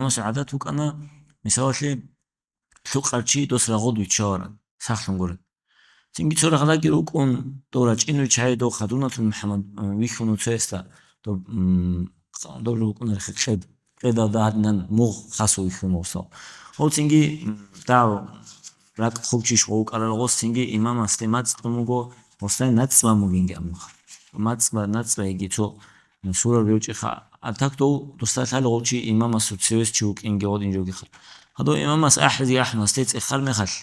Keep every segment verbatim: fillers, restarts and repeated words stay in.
Имамас гӀадат вукӀана, мисалалъе, лъукъарчи дос рагъуд виччаваран, сахлъун гурел. Цинги цо рагъдаги рукӀун, дов рачӀинуй чагьи дов хадуналъул МухӀаммад, э, вихьун цоясда, доб, м, доб рукӀунарехи кьед, кьедалда гьадинан мугъ хасу вихьун вусал. Гьов цинги, м, дав ракӀ хъубчиш вукӀарал гъос цинги имамасде мацӀ кьун вуго, гъосдай нацӀ бан бугинги абунха. МацӀ ба-, нацӀ байги цо сураб речӀеха. А так дов досда лъала гъов чи имамасул цевес чи вукӀинги гъодин жогиха. Гьадов имамас ахӀизе ахӀун гьасде цӀехар мехалъ,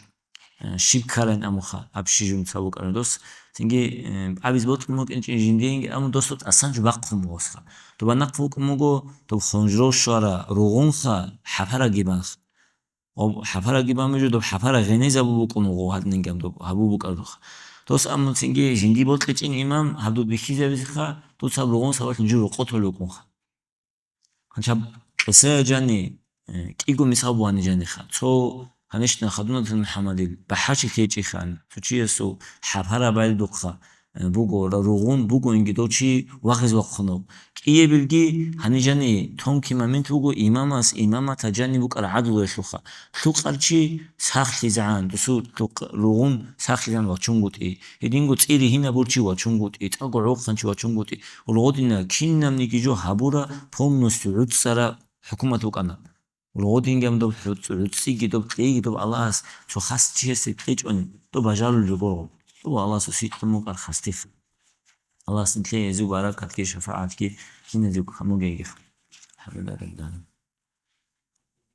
э, щиб ккарайин абунха, аб щижун цав вукӀарай дос. Цинги, э, абиз бокьун букӀинчӀин жиндиенги абун досда тӀасан жо бахъун бугосха. Доба нахъ вукӀун буго, доб хонжров щвара ругъунха, хӀапараги банха. Ва хӀапараги бан буго, доб хӀапара гъенезабу букӀун вуго гьадиниган доб гьабу букӀарулха. Дос амма цинги жинди бокьичӀин имам гьаб доб бихьизабизеха, дуца ругъун сабаблъун жо рокъотал вукӀунха. Гьанчаб къисая жани, э, кӀиго мисал бугьани жаниха. Цо, конечно, хадуналъул МухӀаммадил бахӀарчи лъечӀихан, цо чиясул хӀапара байдухъа, э, буго, ра-, ругъун буго инги дов чи вагъиз вахъунав. КӀиябилги гьани жани тонкий момент буго имамас имамата жани букӀар гӀадлуялъулха. Лъукъарчи сахлъизегӀан, дусу лъукъ-, ругъун сахлъизегӀан вачунгутӀи. Гьединго цӀи ригьинабурчи вачунгутӀи, цӀакъго гӀурхъанчи вачунгутӀи. Ургъодина кинабниги жо гьабура полностью гӀуцӀара хӀукумат вукӀана. Ургъодинги ам доб гӀуц-, гӀуцӀиги доб кьейги доб Аллагьас цо хас чиясе кьечӀони, доб бажарулел руго. Доб Аллагьасул сикьун букӀар хасдихъ. Аллагьас нилъее гьезул баракатги шафагӀатги киназего камугейги. АлхӀамдулиллагьи раббил гӀаламин.